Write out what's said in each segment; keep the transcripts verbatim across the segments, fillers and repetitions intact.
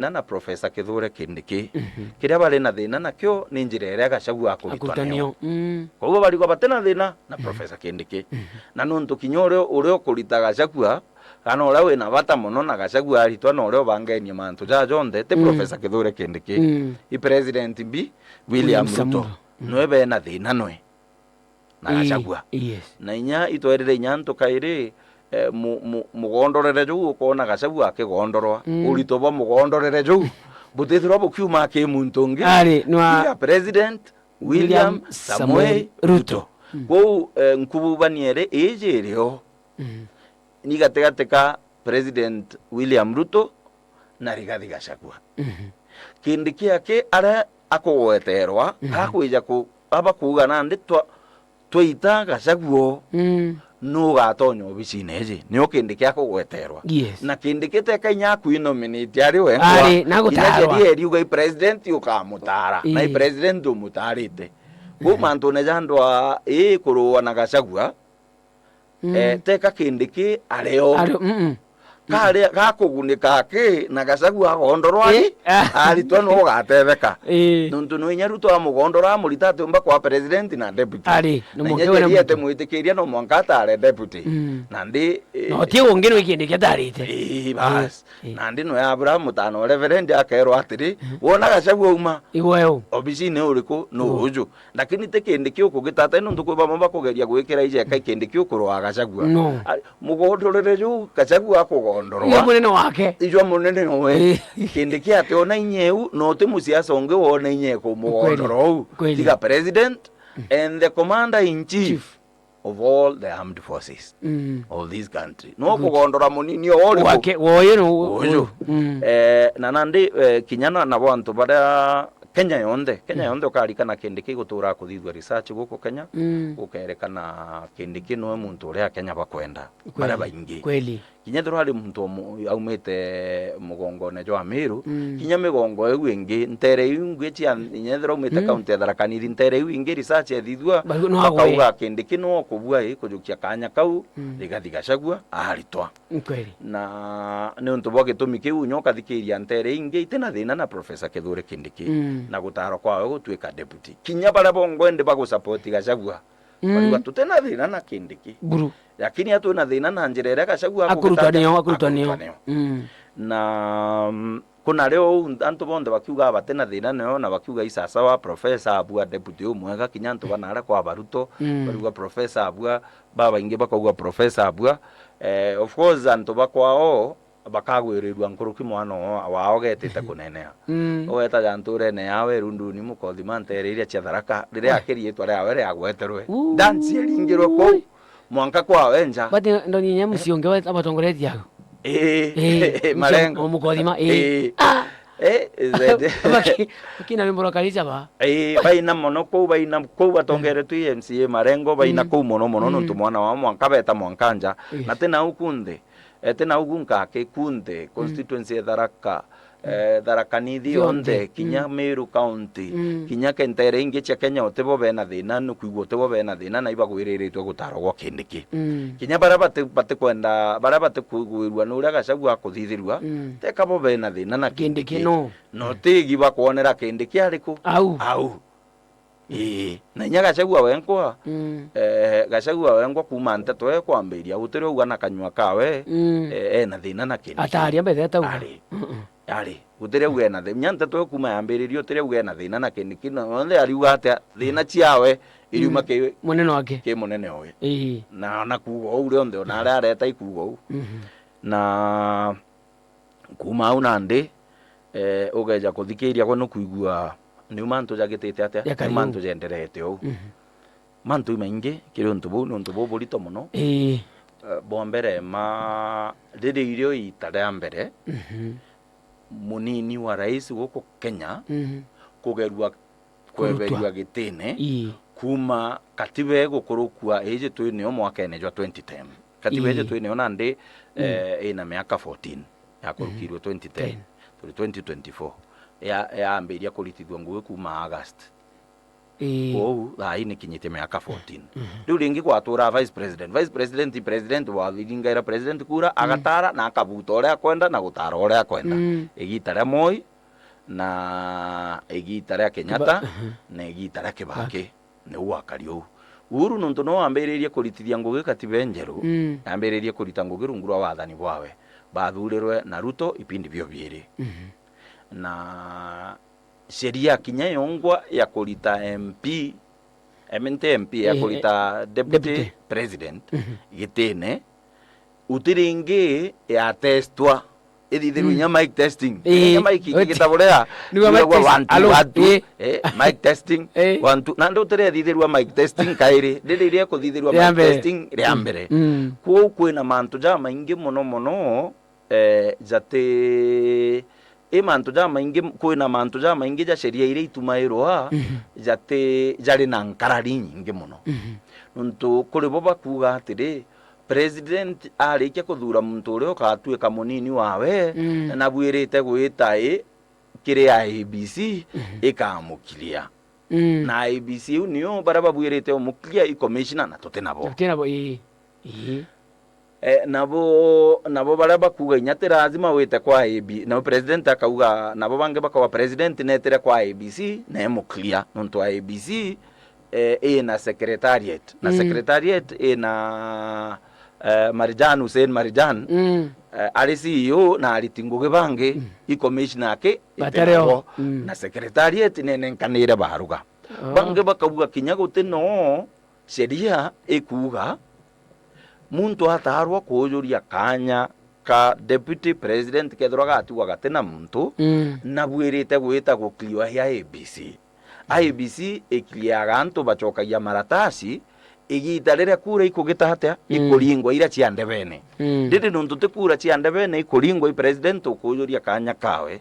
thina na Professor Kithure Kindiki. Mhm. Kiria bari na thina nakio ni njira iria Gachagua akurutanio. Akurutanio. Mm. Koguo barigwa bati na thina na, mhm, Professor Kindiki. Mhm. Na nontu kinya uria, uria ukurita Gachagua, kana uria wina bata mono na Gachagua aritwa na uria ubangenie mantu jaa jonthe, ti, mm, Professor Kithure Kindiki. Mm. I President B, William, William Ruto. Samoei. Mm. Niwe bena thina nwe na, ii, Gachagua. Yes. Na inya itwerire inya antu kairi, eh, mu-, mu-, mugondorere juu ukoona Gachagua akigondorwa. Mm. Urito bwa mugondorere juu butithirwa bukiuma ki muntu ungi, ari, nwa tiga President William, William Samoei, Samoei Ruto. Ruto. Mm. Kwou, eh, nkububania iri iji irio. Mm. Ni gatigati ka President William Ruto na Rigathi Gachagua. Mhm. Kindiki aki aria akugweterwa, mhm, akwija ku-, aba kuuga nandi twa-, twaita Gachagua, mm, nu ugatonya obicine iji, nio Kindiki akugweterwa. Yes. Na Kindiki teka inya akwinominate ari we, ari, nkwa, na inya gutaarwa. Sheria iriuga i president ukamutaara, na i, ii, president umutarite. Kwou, mhm, mantune ja andu a, ii, kurua na Gachagua, mm, eh, teka Kindiki ario. Ario, mm, mm. Karia gakugunika aki na Gachagua agondorwa, ii, aritwa nu ugatetheka. Ii. Nontu nu inya Ruto amugondora amurita atiumba kwa president na deputy. Ari, na inya mwanka we na Njeri muntu. Ete mwitikiria no mwanka atare deputy. Mm. Nandi, eh, na uti ungi nu Kindiki atarite. Ii, bas. Ii. Nandi nu ya Abraham mutano reverend akerwa atiri, mhm, wona Gachagua uma, iwe u, obicine uriku? Nu, nu uju. Lakini ti Kindiki ukugitata, nontu kwi bamwe bakugeria gwikira ijeka i Kindiki ukurwa Gachagua. No. Ari, mugondorere juu Gachagua akugondorwa. Ijo munene wake. Ijo munene we. Eh. Kindiki ati ona inya iu, no ti musiasa ungi wona inya ikumugondora. Kweli. Uu. Kweli. Tiga president, mm, and the commander in chief, chief, of all the armed forces, mm, of this country. No, good, kugondora munini o uriku? Wake, woye no, uyu. Uyu. Mm. Eh, na nandi, eh, kinya na, nabo antu baria Kenya yonthe, Kenya, mm, yonthe ukarikana Kindiki gutura kuthithua research guku Kenya, mm, gukerekana Kindiki niwe muntu uria Akenya bakwenda, baria, kweli, baingi. Kweli. Kinya ethirwa ari muntu omu-, aumite mugongone jwa Meru, mm, kinya migongo iu ingi, ntere iu ingi cia, kinya ethirwa aumite, mm, kaunti ya Tharaka Nithi, ntere iu ingi research ethithua, ba-, no agwe, bakauga Kindiki no kubua i kujukia kanya kau, mm, Rigathi Gachagua aritwa. Ni kweli. Na ni untu bwa gitumi kiu, inya ukathikiria ntere ingi iti na thina na Professor Kithure Kindiki, mm, na gutarwa kwawe gutuika deputy. Kinya baria bongwa indi bagusupport Gachagua, mm, bariuga tuti na thina na Kindiki. Buru. Lakini atwi na thina na njira iria Gachagua akugita atia? Akurutanio, akurutanio. Akurutanio. Mm. Na, mm, kuna rio uu antu bonthe bakiuga bati na thina nio, na bakiuga i sasawa, professor abua deputy umwega, kinya antu ba naria kwa Baruto, mm, bariuga professor abua, babaingi bakauga professor abua. Eh, of course, antu ba kwao bakagwirirua nkuruki mwana o-, wao getite, mm, kunenea. Mm. Ugeta ja nturene yawe Irunduni, Mukothima, ntere iria cia Tharaka, riria, ah, akiri itwa riawe riagweterwe. Uu. Dance iringirwe kuu, mwanka kwawe nja. But ndoni inya mucii ungi we abatongoretie au. Ii, ii, Marengo. Mukothima, ii. Ii. Ah! Eh, zede. Baki-, bakina rwimbo rwa Karicha ba? Ii, baina mono kuu, baina kuu, batongeretwe i M C A Marengo, baina, mm, kuu mono mono, mm, nontu mwana wao mwanka beta mwanka nja. Yes. Na ti nau kunthe, eh, ti nau gunka aki kunthe, mm, constituency ya Tharaka, mm, eh, Tharaka Nithi yonthe, yonthe, kinya, mm, Meru County, mm, kinya ke ntere ingi cia Kenya, utibo bena thina, nukwigua utibo bena thina, na ibagwiriritwe gutarwa gwa Kindiki. Mm. Kinya baria bati-, batikwenda, baria batikugwirua ni uria Gachagua akuthithirua, mm, teka bo bena thina na Kindiki, Kindiki, no. No, mm, tigi bakwonera Kindiki ariku? Au. Au. Ii, na inya Gachagua wenkwa, mm, eh, Gachagua wenkwa kuuma nteto e kwambiria, gutiri uga na kanyua kawe, mm, eh, ena thina na Kindiki. Ataria mbere etauga. Ari. Mm-mm. Ari, gutiri uga ena thi-, inya nteto e kuuma yambiriria, utiri uga ena thina na Kindiki, na onthe ariuga atia, thina, mm, ciawe iriuma, mm, ki munene wake, ki munene owe. Ii. Na, na kuuga uu rionthe, ona aria areta ikuuga uu. Mhm. Na kuuma au nandi, eh, ugeja kuthikiria gwe nukwigua niu mantu jagitite atia? Jakari niu mantu uu jenderete uu. Mhm. Mantu imaingi kiri untu buu, ni untu buu burito mono. Ii. Eh, bwa mbere, ma, riri irio iita ria mbere, mhm, munini wa rais guku Kenya, mhm, kugerua kurutwa, kweberua gitine, ii, kuuma katiba igukurukua iji twi nio mwakene jwa twenty ten. Katiba iji, ii, twi nio nandi, mm, eh, ina miaka fourteen, yakurukirwe, mm, twenty ten. Ten. Turi twenty twenty-four. Ya, yambiria kuritithua ngugi kuuma August. Ii. Kwou thaa ii nikinyitie miaka fourteen. Mhm. Riu ringi gwatuura vice president. Vice president, president wathiringaira president kura, mm, agatara na akabuta uria akwenda na gutara uria akwenda. Mm. Igita ria Moi, na igita ria Kenyatta, Kiba-, mhm, na igita ria Kibaki. Kibaki. Niu gwakari uu. Uhuru nontu no wambiririe kuritithia ngugi katiba injeru, mm, yambiririe kurita ngugi rungu rwa wathani bwawe. Bathurirwe na Ruto ipindi bio biiri. Mhm. Na sheria kinya yongwa ya kurita M P, I mean, ti M P, ya, eh, kurita, eh, deputy, deputy president, mhm, gitine, uti ringi yatestwa. Ithithirwe, mm, inya mic testing. Ii, inya mic oti. Ingigitaburia. Niwa mic test-, one, two, alo, one, two. Ii. Eh, mic testing, ii, one, two. Na ndu tire thithirwa mic testing kairi. Ndiri iria kuthithirwa mic testing ria mbere. Mm. Kwou kwina mantu jamaingi mono mono, eh, jati, i mantu jamaingi, kwina mantu jamaingi ja sheria iria itumairwa, mhm, jati, jari na nkarari nyingi mono. Mhm. Nontu kuri bo bakuuga atiri, president arikia kuthuura muntu uria ukatuika munini wawe, mm, nabuirite gwita i kiri I E B C, mhm, ikamukiria. Mm. Na I E B C iu nio baria babuirite umukiria i commissioner na tuti nabo. Tuti nabo, ii. Ii. Eh, nabo, nabo baria bakuuga inya ti lazima wite kwa I E B C, nabo president akauga, nabo bangi bakauga president netire kwa I E B C na emukiria, nontu I E B C, eh, ina secretariat, na, mm, secretariat ina, eh, Marijan Hussein Marijan, mm, eh, ari C E O na ariti ngugi bangi, mm, i commissioner aki, batareo, itinabo. Mm. Na secretariat nenenkanire baruga. Oh. Bangi bakauga kinya guti no sheria ikuuga muntu ataarwa kuujuria kaanya ka deputy president kethirwa gatigwa gati na muntu, mm, nabuirite gwita gukiriwa i I E B C. I E B C ikiriaga antu bacokagia maratasi igiita riria kura ikugita atia, mm, ikuringwa iria cia ndebene. Mm. Ndindi nontu ti kura cia ndebene ikuringwa, i president ukuujuria kaanya kawe,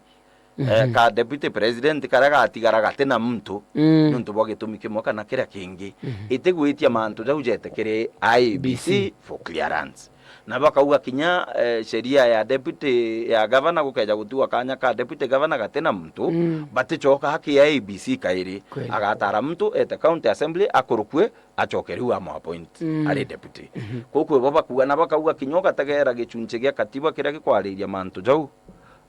eh, mhm, ka deputy president karia gatigara gati na muntu, mm, niuntu bwa gitumi kimwe kana kiria kingi, mhm, itigwitia mantu jau jete kiri I E B C B C for clearance. Na bakauga kinya, eh, sheria ya deputy, ya governor gukeja gutigwa kaanya ka deputy governor gati na muntu, mm, baticoka haki ya I E B C kairi. Kweli. Agatara muntu ete county assembly akurukue, acoke riu amwapoint, mm, ari deputy. Mhm. Kuu kwi bo bakuuga, na bakauga kinya ugategeera gichunchi gia katiba kiria gikwariria mantu jau,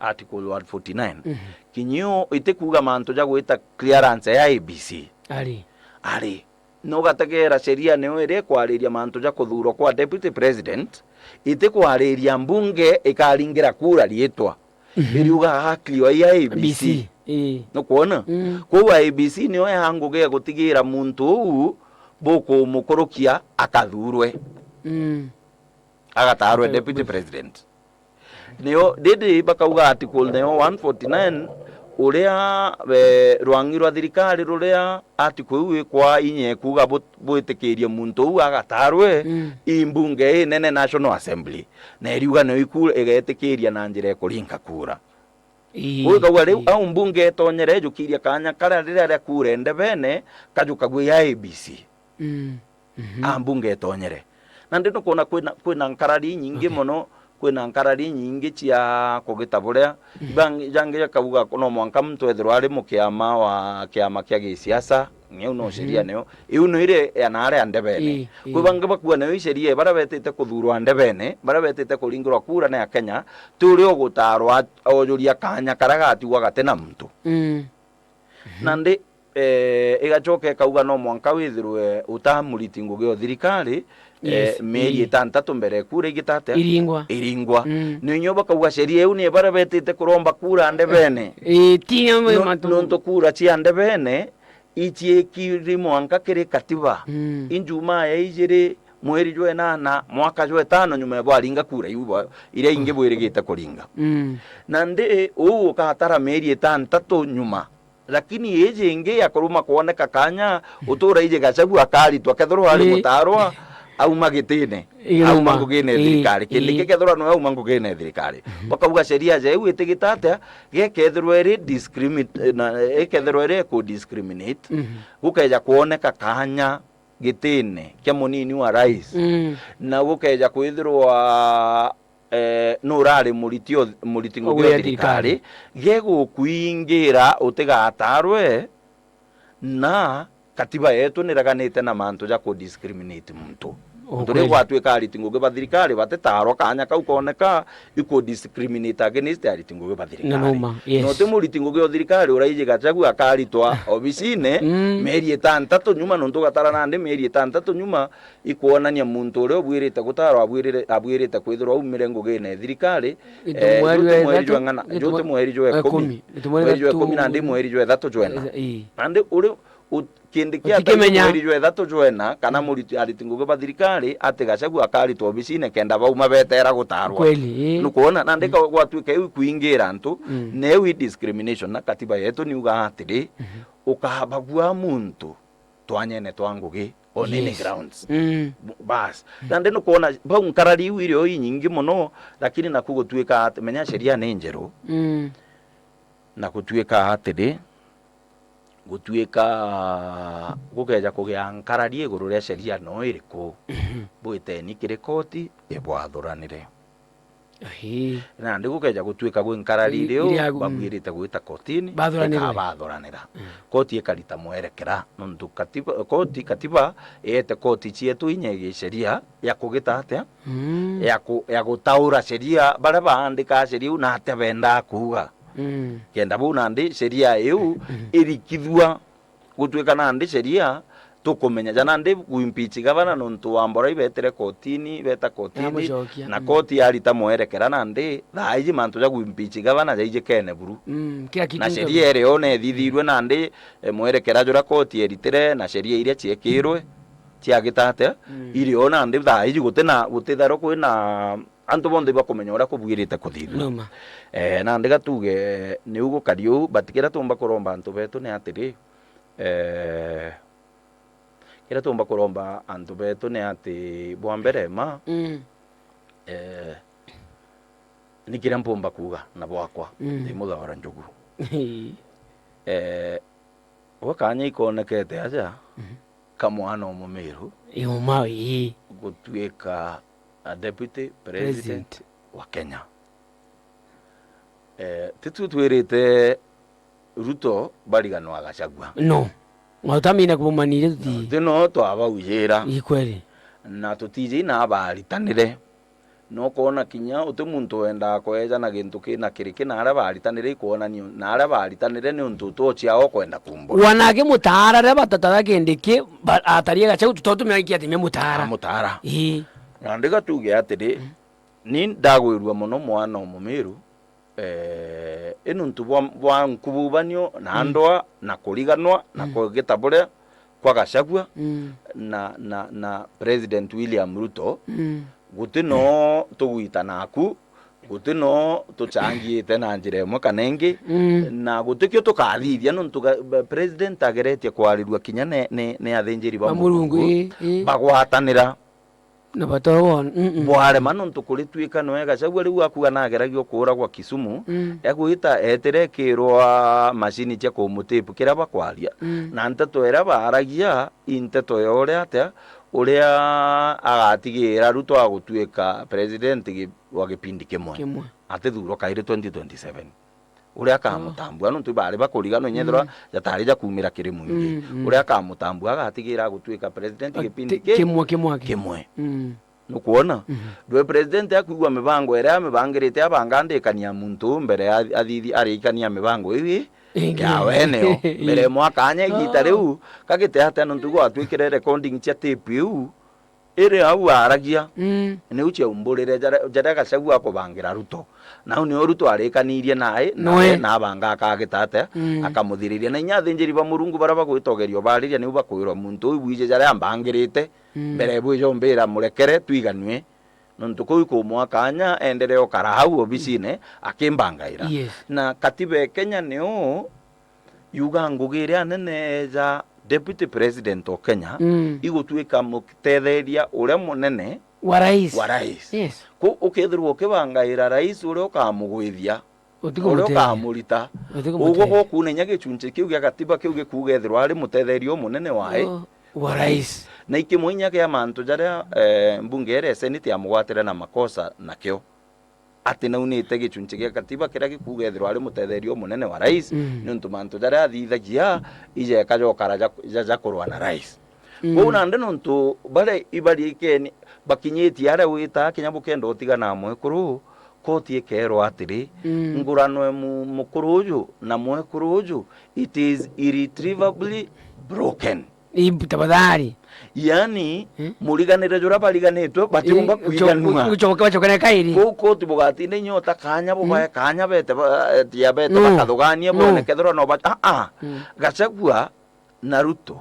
article one forty-nine. Mhm. Kinya uu itikuuga mantu ja gwita clearance ya I E B C. Ari. Ari. Na ugategeera sheria niyo iria ikwariria mantu ja kuthuurwa kwa deputy president, itikwariria mbunge ikaringira kura riitwa. Mhm. Iriuga hakiri wa I E B C. B C, ii. Nukwona? Mm. Kwou I E B C niyo ya ngugi ya gutigiira muntu uu bukumukurukia akathuurwe. Mm. Agataarwe deputy president. Niyo, ndindi bakauga article niyo one forty-nine, uria, eh, rwang'i rwa thirikari ruria article iu ikwaa inya ikuuga bu-, bwitikirie muntu uu agataarwe, mm, i mbunge inene, National Assembly. Na iriuga niyo iku-, igetikiria na njira ikuringa kura. Ii, uu ikauga riu, ii, au mbunge itonyere ijukiria kaanya karia riria ria kura endebene kajukagua i I E B C. Mm. Mhm. A mbunge itonyere. Na ndi nukwona kwina, kwina nkarari nyingi, okay, mono, kwina nkarari nyingi cia kugita buria, mm, bangi, jangi jakauga no mwanka muntu ethirwa ari mukiama wa kiama kia gisiasa, niu no, mhm, sheria niyo. Iu no iri ya naria ndebene. Ii, kwi, ii, bangi bakua nayo i sheria baria betite kuthuurwa ndebene, baria betite kuringirwa kura ni a Kenya, ti uria ugutaarwa ojuria kaanya karia gatigwa gati na muntu. Mm. Mhm. Nandi, eh, igacoka ikauga no mwanka withirwe utamuriti ngugi o thirikari, eh, yes, mieri, ii, itantatu mbere kura igita atia? Iringwa. Iringwa. Mm. Ninyo bakauga sheria iu ni baria betite kuromba kura ndebene. Ii, ti amwe. No-, mantu nontu kura cia ndebene iciikiri mwanka kiri katiba. Mm. I Njumaa ya ijiri mweri jwa inana mwaka jwa itano nyuma ya bwaringa kura iu bwa-, iria ingi, mm, bwirigite kuringa. Mm. Nandi uu ukatara mieri itantatu nyuma. Lakini iji ingi ya kuruma kwoneka kaanya, utura iji Gachagua akaritwa, kethirwa ari, ii, mutaarwa, auma gitine, ii, auma ngugine ya, ii, thirikari. Kindi, ii, ki kethirwa no auma ngugine ya thirikari. Mhm. Bakauga sheria ja iu itigita atia, gekethirwa iri discrimi-, na, ikethirwa iri ku discriminate, mhm, gukeja kwoneka kaanya gitine kia munini wa rais, mm, na gukeja kwithirwa, eh, nurari muriti o-, muriti ngugi o thirikari, gegukwingira utigatarwe, na katiba yetu nireganite na mantu ja ku discriminate muntu. Muntu riu gwatuika ariti ngugi ba thirikari batitaarwa kaanya kau kooneka iku discriminate against ariti ngugi ba thirikari. Na numa, yes. Na uti muriti ngugi o thirikari uraiji Gachagua akaritwa obicine, mm, mieri itantatu nyuma, nontu ugatara nandi mieri itantatu nyuma, ikwonania muntu uria ubuirite gutaarwa abuirire-, abuirite kwithirwa aumire ngugine ya thirikari, eh, juti mweri jwa ng'ana, juti mweri jwa ikumi. Mweri jwa ikumi nandi mweri jwa ithatu jwena. Ii. Nandi uri u-, kindi kia mweri jwa ithatu jwena, kana muriti ariti ngugi ba thirikari, ati Gachagua akaritwa obicine kenda bauma betera gutaarwa. Kweli, ii. Nukwona, nandi ka gwatuika iu ikwingira antu, mm, na iu i discrimination, na katiba yetu niuga atiri, mhm, ukabagua muntu twanyene twa ngugi on any grounds. Mm. Bas. Mm. Nandi nukwona, bau nkarari iu iri o inyingi mono, lakini naku gutuika ati, menya sheria ni njeru. Mm. Na gutuika atiri, gutuika gukeja kugia nkarari iguru ria sheria no iriku, mhm, bwiteni kiri koti ibwathuranire. Ii. Nandi gukeja gutuika gwi nkarari iriu, iriu, mm, babwirite gwita kotini, bathuranire, ikabathuranira. Mm. Koti ikarita mwerekera, nontu katiba, koti, katiba iete koti cietu inya ya gisheria ya kugita atia? Mm. Ya ku-, ya gutaura sheria, baria baandikaa sheria iu na atia bendaa kuuga. Mm. Kenda bau nandi sheria iu, mm, irikithua. Gutuika nandi sheria tukumenya ja nandi kuimpeach gavana nontu wa mbora ibetire kotini, beta kotini, na koti yarita mwerekera nandi, thaa iji mantu ja kuimpeach gavana jaijikene buru. Mm, kila kitu. Na sheria iri o na ithithirwe nandi, eh, mwerekera juria koti eritire na sheria iria ciekirwe ciagita atia, mm, iri o nandi thaa iji gutina, gutitharwa kwina antu bonthe ibakumenya uria kubwirite kuthithua. Numa. Eh, nandi gatuge niu gukari uu, but kiria tumba kuromba antu betu ni atiri, eh, kiria tumba kuromba antu betu ni ati bwa mbere ma, mm, eh, ni kiria mpumba kuuga na bwakwa, mm, ndi Muthora Njugu. Eh, gwe kanya ikonekete aja, mhm, ka mwana o Mumiru, ii, uma, ii, gutuika a deputy president, president, wa Kenya. Eh, titue twirite Ruto bariganwa Gachagua. No. Mautamina kubumanire tuti. No, ti no twabaujira. Ii kweli. Na tutiji na abaritanire. No kwona kinya uti muntu wendaa kweja na gintu kina kiriki na aria baritanire ikwonanio, na aria baritanire ni untu utwochia o kwenda kumbura. Wanake mutaara riria batatara kindi ki, ba-, atarie Gachagua tutotumira iki ati me mutaara. Mutaara. Ii. Na ndiga tuge atiri, mm, ni ndagwirua mono mwana o Mumiru, eh, i nuntu bwa, bwa nkububanio na, mm, ndwaa na kuriganwa na, mm, kugita buria kwa Gachagua, mm, na, na, na President William Ruto, mm, guti no tugwita naku, guti no tuchangiite na njira imwe kana ingi, mm, na guti kio tukathithia nuntu ga-, ba-, President ageretie kwarirua kinya ne, ne, ne athinjiri ba Murungu, ii, ii, bagwatanira. Na batoa won-, mm, mm. Bwarema nontu kuritwika nwe Gachagua riu akuga nageragia kuuragwa Kisumu, mm, egwita etire ekirwa macini cia kumutipu kiria bakwaria. Mm. Na nteto iria baaragia, i nteto ya uria atia, uria agatigira Ruto agutwika president gi-, wa gipindi kimwe. Kimwe. Atithurwa kairi twenty twenty seven. Uria akamutambua, nontu bari bakuriganwa inya ethirwa jatari ja kuumira kiri mwingi. Mm, mm. Uria akamutambua agatigira agutwika president gipindi ki-, kimwe, kimwe aki. Kimwe. Mm. Nukwona? Mhm. Ndwe president akwigua mibango iria amibangirite abanga andikania muntu mbere ya athithi arikania mibango iu i ingi ya weneo. Mbere ya mwaka anya igita riu, kagite atia nontu gwatwikire recording cia tape iu, iri au aaragia, mm, niu ciaumburire jaria, jaria Gachagua akubangira Ruto. Nau nio Ruto arikanirie nae, nae, na abanga akagita atia, mm, akamuthiriria. Na inya athinjiri ba Murungu baria bagwita ugerio baariria, niu bakwirwa, muntu uu bwiji jaria ambangirite, mm, mbere bwija umbira murekere twiganue. Nontu kuu ikumwa kanya enderee ukara au obicine, mm, akimbangaira. Yes. Na katiba e Kenya niu yuga ngugi iria nene ja deputy president o Kenya, mm, igutwika mutetheria uria munene wa rais. Wa rais. Yes. Ku ukethirwa ukibangaira rais uria ukamugwithia, uria ukamurita. Uguo gukuna inya gichunchi kiu gia gatiba kiu gikuga ethirwa ari mutetheria umunene wae. Oh, wa rais. Na ikimwe inya kia mantu jaria, eh, mbunge iria ya senate yamugwatire na makosa nakio. ati naunite gichunchi gia katiba kiria gikuuga ethirwa ari mutetheria umunene wa rais, mm, niuntu mantu jaria athithagia ijeka jokara ja, ja, ja kurwa na rais. Mm. Kwou nandi nontu baria ibariikeni bakinyitie aria witaa kinya bukenda utigana na mwekuru, koti ikeerwa atiri, mm, ngurano e mu-, mukuru uju na mwekuru uju, it is irretrievably broken. Ii, tafadhali. Yani, mm, muriganire juria bariganitwe, batiumba, ii, kwiganua. Gucoka, bacokere kairi. Kuu koti bugatinda inyota kanya bubae, mm, kanya bete ba-, tia bete, no, bakathugania, no, bone kethirwa no ba-, ah, ah. Mm. Gachagua na Ruto.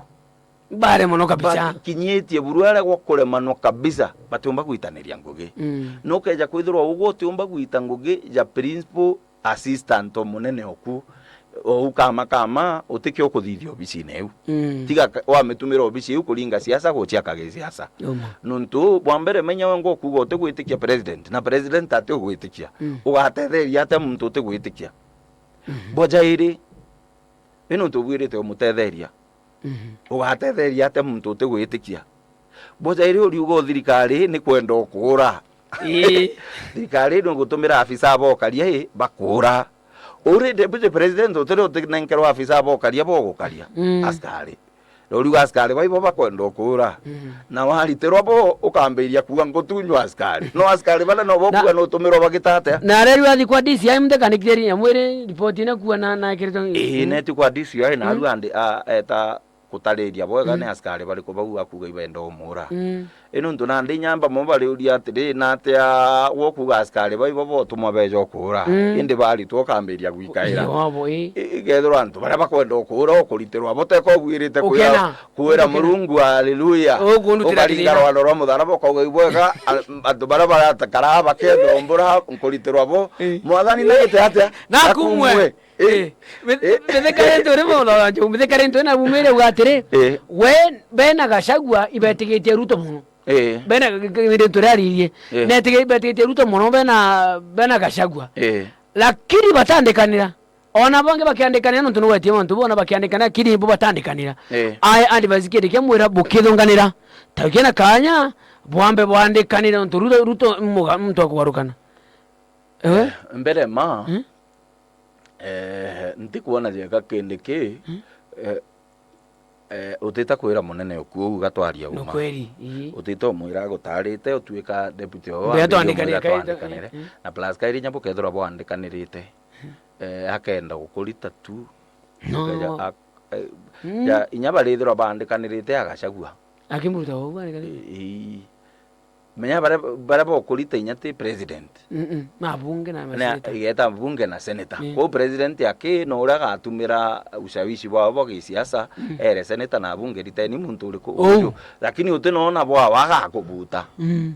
Bare mono kabisa. Bakinyitie buru aria gwa kuremanwa kabisa, batiumba gwitaniria ngugi. Mm. Nukeja kwithirwa ugwe utiumba gwita ngugi ja principal assistant o munene oku, ou kama kama, utikio kuthithia obicine iu. Mm. Tiga ka-, wamitumira obici iu kuringa siasa, guciaka gisiasa. Uma. Nuntu, bwa mbere, menya we ngokuga utigwitikia president, na president atigwitikia. Mm. Ugatetheria atia muntu utigwitikia? Mhm. Bwa jairi, ni nontu ubwirite umutetheria. Mhm. Ugatetheria atia muntu utigwitikia? Bwa jairi uriuga o thirikari ni kwenda ukuura. Ii. Thirikari ni gutumira afisa bokaria i bakuura. Uri deputy president utiri utinenkerwa afisa bokaria bogukaria. Mm. Askari. Na uriuga askari baibo bakwenda ukuura. Mm. Na waritirwa bo, ukambiria kuuga ngutunywa askari. No askari baria no bokuuga nutumirwa bagita atia? Na aria riu athi kwa D C I, mtekanikirie nyamu iri ripoti ina kuuga na, na ekiritwe. Ii, mm, neti kwa D C I, na, mm, riu andi, a, eta gutariria bwega, mm, ni askari bariku bau akuuga ibenda umuura. Mm. I nontu nandi inya bamwe bariuria atiri, na atia gwe ukuuga askari baibo botumwa beja ukuura? Mm. Indi baritwa ukambiria gwikaira. Ii, wabo, ii. I-, igethirwa antu baria bakwenda ukuura ukuritirwa bo, teka ubwirite kwira, ukena, kwira ukena. Murungu, haleluya. Ukundutira ukaringa thina. Rwano rwa mutharaba ukauga ibwega, a-, antu baria baratakaraa bakethombora nkuritirwa bo. Ii. Mwathani nagite atia? Nakumwe. Nakumwe. Eh. Eh, mi-, eh, mithekare ntu ri muthoranjo, mithekare ntu na bumire uga atiri, eh, we, bena Gachagua ibetigitie Ruto mono. Eh. Bena g-, g-, ntu raririe. Eh. Netigi-, ibetigitie Ruto mono bena, bena Gachagua. Eh. Lakini batandikanira. Ona bangi bakiandikanira nontu nugwetie mantu bona bakiandikanira, lakini bo batandikanira. Eh. Aya advice kindi kia mwira bukithunganira. Taukena kanya, bwambe bwandikanire nontu Ruto, Ruto muga-, muntu wa kugarukana. Ewe? Eh, mbere ma, hmm? Eh, ntikwona jega kindi ki, hmm? Eh, eh, utita kwira munene oku uu gatwaria uma. Ni kweli, ii. Utita umwira agutarite utuika deputy owe. Mbere ambe twandikanire, umwira kaita, twandikanire. Hmm. Na plus kairi nya bukethirwa bwandikanirite. Hmm. Eh, akenda gukurita tu. No. Ukeja ak-, eh, hmm, ya, inya barithirwa bandikanirite agacagua. Akimuruta uu andikanirite? Ii. Menya baria, baria bokurita inya ti president. Mm-mm. Na abunge na maseneta. Igeta mbunge na seneta. Mm. Kwou president aki no uria agatumira ushawishi bwao bwa gisiasa, mm, ere seneta na abunge, riteni muntu uriku. Uu. Uju. Lakini uti noona bwao agakubuta. Mm.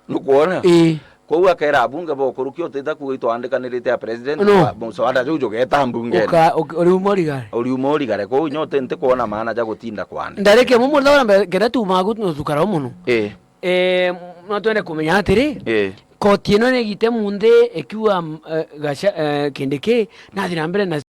Nukwona? Ii. Kwou akera abunge bokurukia utita kuuga itwandikanirite a president, no, wa muswada juu jugeta mbunge. Uka-, uka-, uriuma urigare. Uriuma urigare. Kwou nyote ntikwona maana ja gutinda kwandika. Ndareke mumwe thora mbere, kenda tumagu no tukara mono. Ii. Eh, no twende kumenya atiri, eh, koti ino ni gite munthi ikiuga, eh, gaca-, eh, kindi ki, nathi na mbere na